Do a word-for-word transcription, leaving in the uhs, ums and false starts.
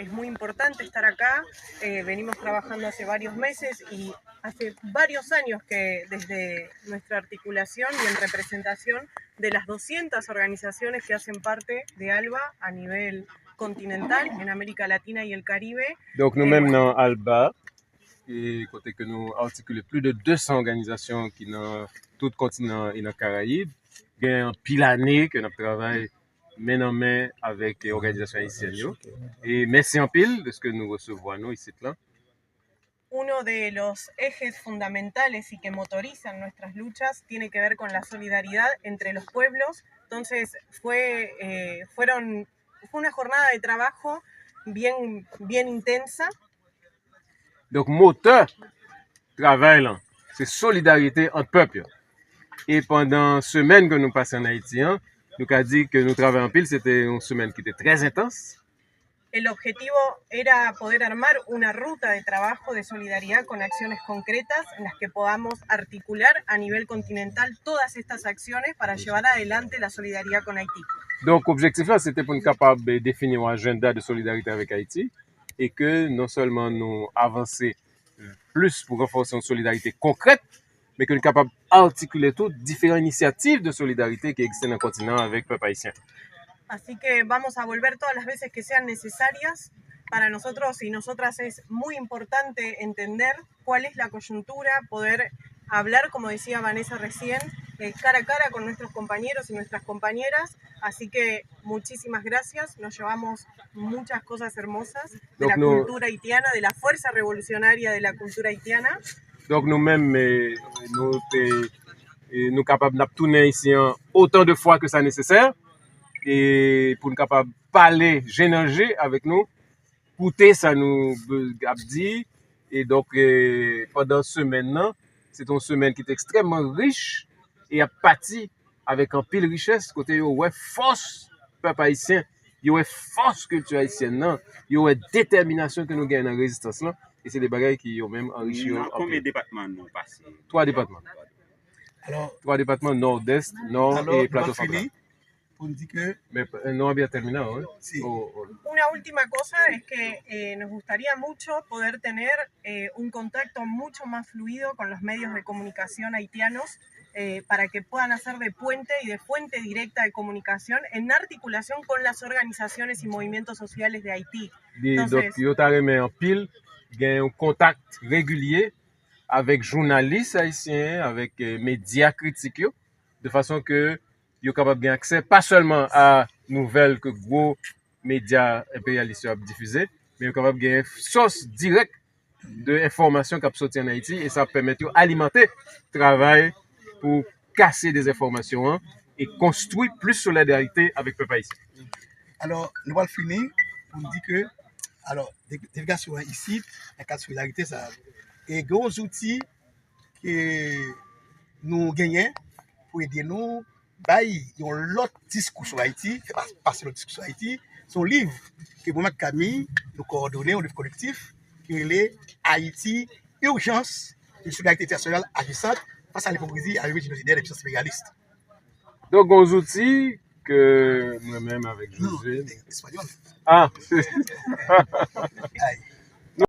Es muy importante estar acá. Eh, venimos trabajando hace varios meses y hace varios años que desde nuestra articulación y en representación de las doscientas organizaciones que hacen parte de ALBA a nivel continental, en América Latina y el Caribe. Donk nou menm nan ALBA, e kote ke nou atikile plis de de san òganizasyon ki nan tout kontinan e nan Karayib. Gen anpil ane ke n ap travay men nan men avèk òganizasyon ayisyèn yo. E mèsi anpil dèske nou resevwa nou isit la. Uno de los ejes fundamentales y que motorizan nuestras luchas tiene que ver con la solidaridad entre los pueblos. Entonces fue, eh, fueron, fue una jornada de trabajo bien, bien intensa. Donk motè travay lan se solidarite ant pèp yo. E pandan semèn ke nou pase ann Ayiti an, nou ka di ke nou travay anpil, se te yon semèn ki te trè entans. El objetivo era poder armar una ruta de trabajo de solidaridad con acciones concretas en las que podamos articular a nivel continental todas estas acciones para llevar adelante la solidaridad con Haití. Donk objektif la se te pou n kapab defini yon ajanda de solidarite avèk Ayiti e ke non sèlman nou avanse plis pou ranfòse yon solidarite konkrèt, men ke nou kapab atikile tou diferan inisyativ de solidarite ki egziste nan kontinan an avèk pèp ayisyen. Así que vamos a volver todas las veces que sean necesarias. Para nosotros y nosotras es muy importante entender cuál es la coyuntura, poder hablar, como decía Vanessa recién, eh, cara a cara con nuestros compañeros y nuestras compañeras. Así que muchísimas gracias, nos llevamos muchas cosas hermosas de la cultura haitiana, de la fuerza revolucionaria de la cultura haitiana. Donk nou menm nou te nou kapab n ap tounen isi an otan de fwa ke sa nesesè e pou n kapab pale je nan je avèk nou, koute sa nou ap di. E donk pandan semèn nan se te yon semèn ki te ekstrèmman rich e ap pati avèk anpil richès kote yo wè fòs pèp ayisyen, yo wè fòs kilti ayisyèn nan, yo wè detèminasyon ke nou genyen nan rezistans lan. E se de bagay ki yo menm anrichi yo anpil. Nan konbyen depatman nou pase? Twa depatman. Twa depatman, Nòdès, Nò e Plato Santral. Pou n di ke Men non había terminado, ¿eh? Sí. Oh, oh. Una última cosa es que eh, nos gustaría mucho poder tener eh, un contacto mucho más fluido con los medios de comunicación haitianos eh, para que puedan hacer de puente y de fuente directa de comunicación en articulación con las organizaciones y movimientos sociales de Haití. Di, donk, yo ta renmen anpil gen yon kontak regilye avèk jounalis ayisyen, avèk eh, medya kritik yo, de fason ke yo kapab gen aksè pa sèlman a nouvèl ke gwo medya enperyalis yo ap difize, men yo kapab gen sòs dirèk de enfòmasyon k ap soti ann Ayiti e sa ap pèmèt yo alimante travay pou kase dezenfòmasyon an e konstwi plis solidarite avèk pèp ayisyen. Alò, nou pral fini pou n di ke alò, delegasyon an isit nan kad solidarite sa a. E gen yon zouti ke nou genyen pou ede nou bay yon lòt diskou sou Ayiti, fè pase lòt diskou sou Ayiti. Se yon liv ke mwen ak Camille nou kowòdone, yon liv kolektif ki rele Ayiti, Urgence, une solidarité internationale agissante face à l'hypocrisie et à l'humilité de la puissance impérialiste. Donk, gen yon zouti ke mwen menm avèk José. Espanyòl. Ah, Ay.